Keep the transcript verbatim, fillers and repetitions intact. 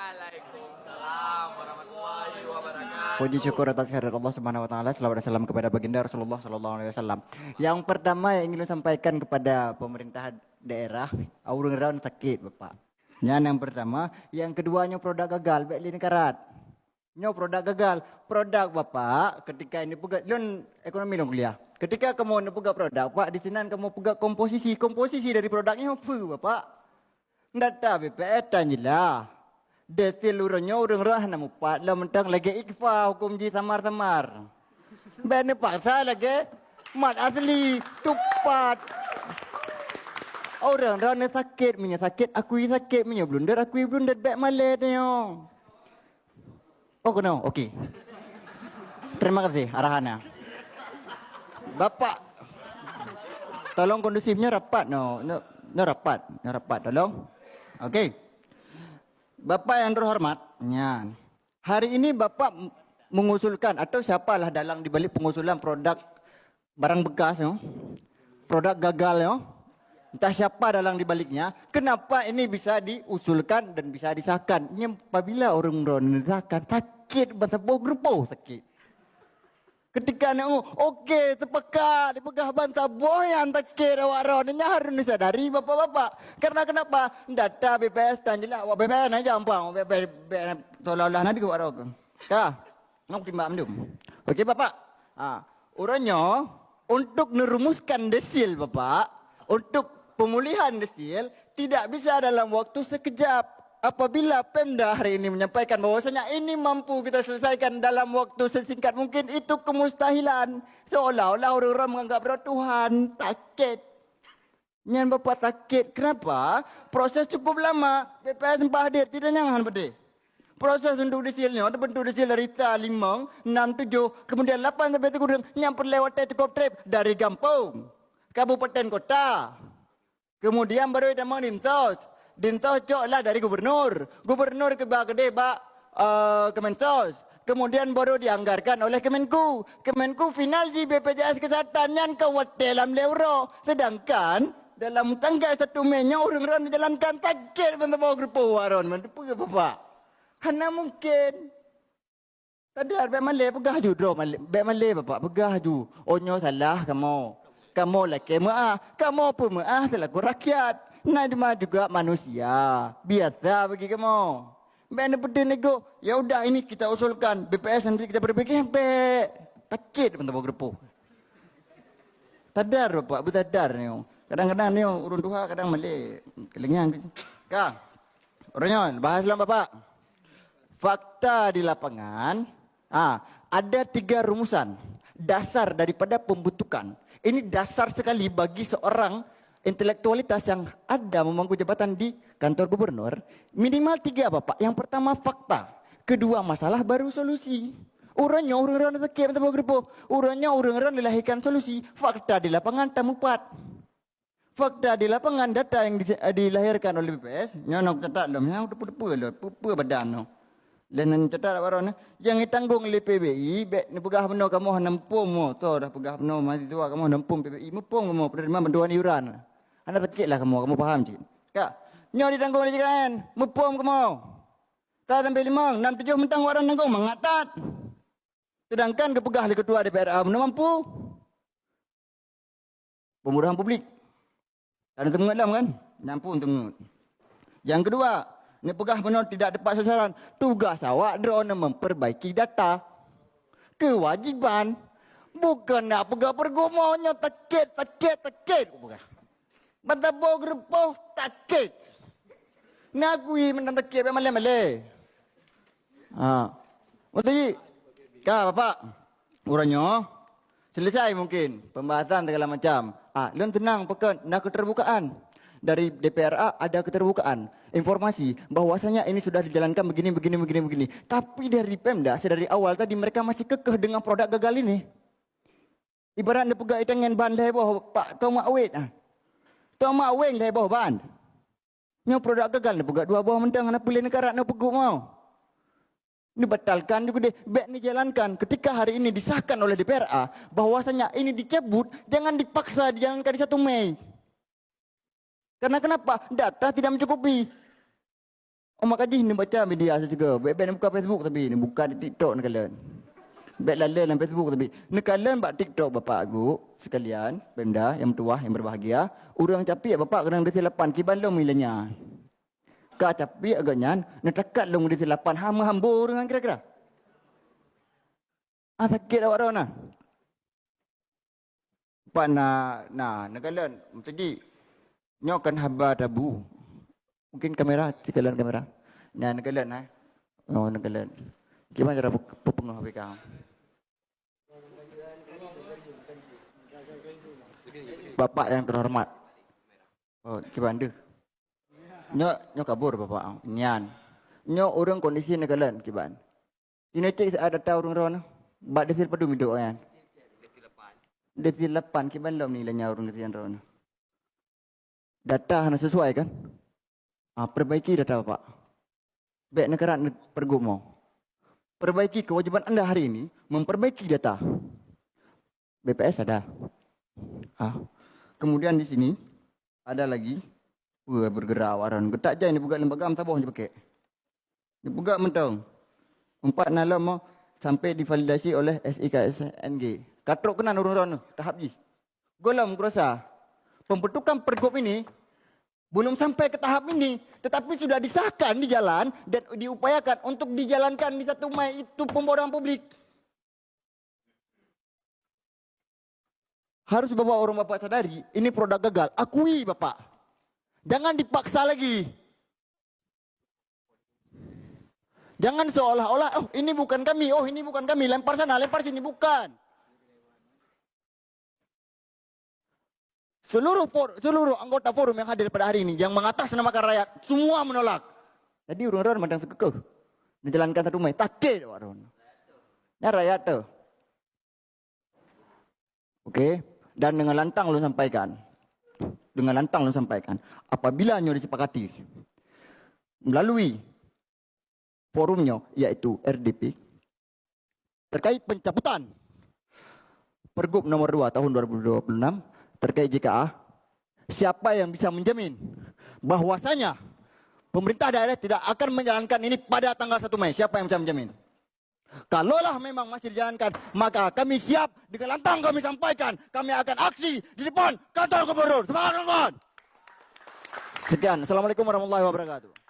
Waalaikumsalam warahmatullahi wabarakatuh. Puji syukur atas kehadirat Allah Subhanahu wa taala. Selawat dan salam kepada baginda Rasulullah sallallahu alaihi wasallam. Yang pertama yang ingin saya sampaikan kepada pemerintah daerah, ureuëng droen sakét, Bapak. Nyan yang pertama, yang kedua nyoe produk gagal, bék lé neukarat. Nyoe produk gagal. Produk Bapak, ketika ini peugah, lôn ekonomi lôn kuliah. Ketika kamoe neupeugah produk, Pak, di sinan kamoe peugah komposisi. Komposisi dari produk nyoe peue, Bapak? Data B P S tan jeulaih. Desil uroe nyoe ureuëng rhah na mupat lom mantong lagée ikfa huköm jih samar-samar. Bék neupaksa lagée mat asli, tupat. Ureuëng droen sakét, meunyoe sakét akui sakét, meunyoe blunder akui blunder, bék malée tanyoe. Oh, keunoe. Oke. Terima kasih arahannya. Bapak, tolong kondusifnya rapat, no. No, no rapat, no rapat, tolong. Oke. Bapak yang terhormat, nyan. Hari ini Bapak m-, mengusulkan atau siapalah dalang di balik pengusulan produk barang bekas, no? Produk gagal, no? Entah siapa dalang di baliknya, kenapa ini bisa diusulkan dan bisa disahkan? Nyan apabila ureuëng droen disahkan, sakét ban saboh geureupoh sakét. Ketika nak, oh, oke, sepakat, dipeugah ban saboh nyang sakét awak droen, nyan harus disadari bapak-bapak. Karena kenapa? Data B P S tan jeulaih, awak B P S na jampang, B P S, B P S, seolah-olah na di awak droen. Ka? Nyoe timbak mandum. Oke, Bapak. Ha, uroe nyoe, untuk neurumuskan desil, Bapak, untuk pemulihan desil, tidak bisa dalam waktu sekejap. Apabila Pemda hari ini menyampaikan bahwasanya ini mampu kita selesaikan dalam waktu sesingkat mungkin, itu kemustahilan. Seolah-olah orang-orang menganggap droe Tuhan, sakét. Nyan Bapak sakét. Kenapa? Proses cukup lama. B P S sempat hadir, tidak nyangan pedih. Proses untuk desil nyoe, terbentuk desil dari sa, limong, enam, tujuh, kemudian lapan sampai sikureueng, nyang peureulée watée cukup treb dari gampông, kabupaten, kota. Kemudian baru ditamong dinsos. Dinsos cok lah dari gubernur. Gubernur keubah keudeh bak, eh, Kemensos. Kemudian baru dianggarkan oleh Kemenku. Kemenku final jih B P J S Kesehatan nyan ka watée lam lhée uroe. Sedangkan dalam tanggai satu Mei nyoe ureuëng droen dijalankan sakét ban saboh geureupoh ureuëng droen. Peue, Bapak? Hana mungkin. Sadar, bék malée, peugah ju droe malée, bék malée, Bapak, peugah ju. Oh, nyoe salah kamoe. Kamoe lakée meuáh, kamoe peumeuáh seulaku rakyat. Na cuma juga manusia, biasa bagi kamoe. Bék neupeudeun ego. Ya udah, ini kita usulkan, B P S nanti kita berpikir, bék. Sakét ban saboh geureupoh. Sadar, Bapak, beusadar nyoe. Kadang-kadang nyoe ureuëng tuha kadang malée, keulingiang. Ka. Ureuëng nyoe, bahas lom, Bapak. Fakta di lapangan, ah, ada tiga rumusan dasar daripada pembentukan. Ini dasar sekali bagi seorang intelektualitas yang ada memangku jabatan di kantor gubernur. Minimal tiga, Bapak. Yang pertama fakta, kedua masalah, baru solusi. Uroe nyoe ureuëng droen sakét ban saboh geureupoh. Uroe nyoe ureuëng droen dilahirkan solusi. Fakta di lapangan tameupat. Fakta di lapangan, data yang di-, dilahirkan oleh B P S, nyoe na catat lom, nyang teupeu-teupeu lom, peue-peue badan nyoe. Lé nan catat baroe nyoe, nyang jitanggong lé P B I, bék neupeugah bunoe kamoe hana muphom, mo, toh dah peugah bunoe mahasiswa kamoe hana muphom P B I, muphom kamoe penerima bantuan iuran. Hana sakét lah kamoe, kamoe paham cit. Ka, nyoe jitanggong lé J K N, muphom kamoe. Sa sampai limong, enam tujuh mantong awak droen tanggong, mangat that. Sedangkan geupeugah lé ketua D P R A bunoe mampu. Pembodohan publik. Kan teungeut lom kan? Nyan pun teungeut. Yang kedua, neupeugah bunoe tidak tepat sasaran. Tugas awak droeneuh memperbaiki data. Kewajiban. Bukan nak peugah peurumoh nyoe sakét, sakét, sakét, kupeugah. Ban saboh geureupoh sakét. Neukui mantong sakét, bék malée-malée. Ha. Beutôi jih. Ka, Bapak. Uroe nyoe selesai mungkin pembahasan segala macam. Ah, lôn seunang pakon na keterbukaan. Dari D P R A ada keterbukaan. Informasi bahwasanya ini sudah dijalankan begini, begini, begini, begini. Tapi dari Pemda, sedari awal tadi mereka masih kekeh dengan produk gagal ini. Ibarat neupeugah itangen ban lhée boh, Pak, toh mak wét, ah. Toh mak wén lhée boh ban. Nyoe produk gagal neupeugah dua boh mantong, hana peue lé neukarat, neupeugup mo. Neubatalkan ju keudeh, bék neujalankan. Ketika hari ini disahkan oleh D P R A bahwasanya ini dicabut, jangan dipaksa dijalankan di satu Mei. Karena kenapa? Data tidak mencukupi. Umat kajih neubaca media sosial, bèk-bèk neubuka Facebook tapi, neubuka di TikTok neukalon. Bèk lalé lam Facebook tapi. Neukalon bak TikTok Bapak Ibu sekalian, Pemda yang meutuwah, yang berbahagia, ureueng capiak Bapak keunong desya lapan, kiban lom milenia. Ka capiak gobnyan, neutakat lom desya lapan, hama hambo ureueng kira-kira. Ah, sakét awak droe na. Pat na, na, neukalon, meuteujih. Nyoe kan haba tabu. Mungkin kamera, sikalon kamera. Nyan neukalon, eh. Oh, neukalon. Kiban cara pe-, peupeungoh H P K? Bapak yang terhormat. Oh, kiban deuh. Nyoe, nyoe kabur Bapak. Nyan. Nyoe ureueng kondisi neukalon kiban. Inoe cék data ureueng droeneuh. Bak desil padum idop nyan? Desil lapan, kiban lom nilainya ureueng desil droeneuh. Data hana sesuai kan? Ah, perbaiki data Bapak. Bèk neukarat pergub mo. Perbaiki, kewajiban anda hari ini memperbaiki data. B P S ada. Ah. Kemudian di sini ada lagi, wah, bergerak awak droen. Geutak jai neupeugah lembaga meusaboh jipakèk. Neupeugah mantong. Empat na lom mo sampai divalidasi oleh S I K S N G. Ka trok keunan ureueng droen tahap jih. Gohlom kurasa pembentukan pergub ini belum sampai ke tahap ini, tetapi sudah disahkan di jalan dan diupayakan untuk dijalankan di satu Mei itu pembodoran publik. Harus Bapak, orang Bapak sadari, ini produk gagal. Akui Bapak. Jangan dipaksa lagi. Jangan seolah-olah, "Oh, ini bukan kami, oh, ini bukan kami, lempar sana, lempar sini." Bukan. Seluruh for-, seluruh anggota forum yang hadir pada hari ini yang mengatasnamakan rakyat, semua menolak. Jadi ureueng droen mantong sikeukeuh neujalankan satu Mei, takét awak droen. Nyan rakyat tu. Oke, dan dengan lantang lôn sampaikan, dengan lantang lôn sampaikan, apabila nyoe disepakati melalui forum nyoe, yaitu R D P, terkait pencabutan Pergub nomor dua tahun dua ribu dua puluh enam terkait J K A, siapa yang bisa menjamin bahwasanya pemerintah daerah tidak akan menjalankan ini pada tanggal satu Mei? Siapa yang bisa menjamin? Kalaulah memang masih dijalankan, maka kami siap, dengan lantang kami sampaikan, kami akan aksi di depan kantor gubernur. Semangat, kawan-kawan! Sekian. Assalamualaikum warahmatullahi wabarakatuh.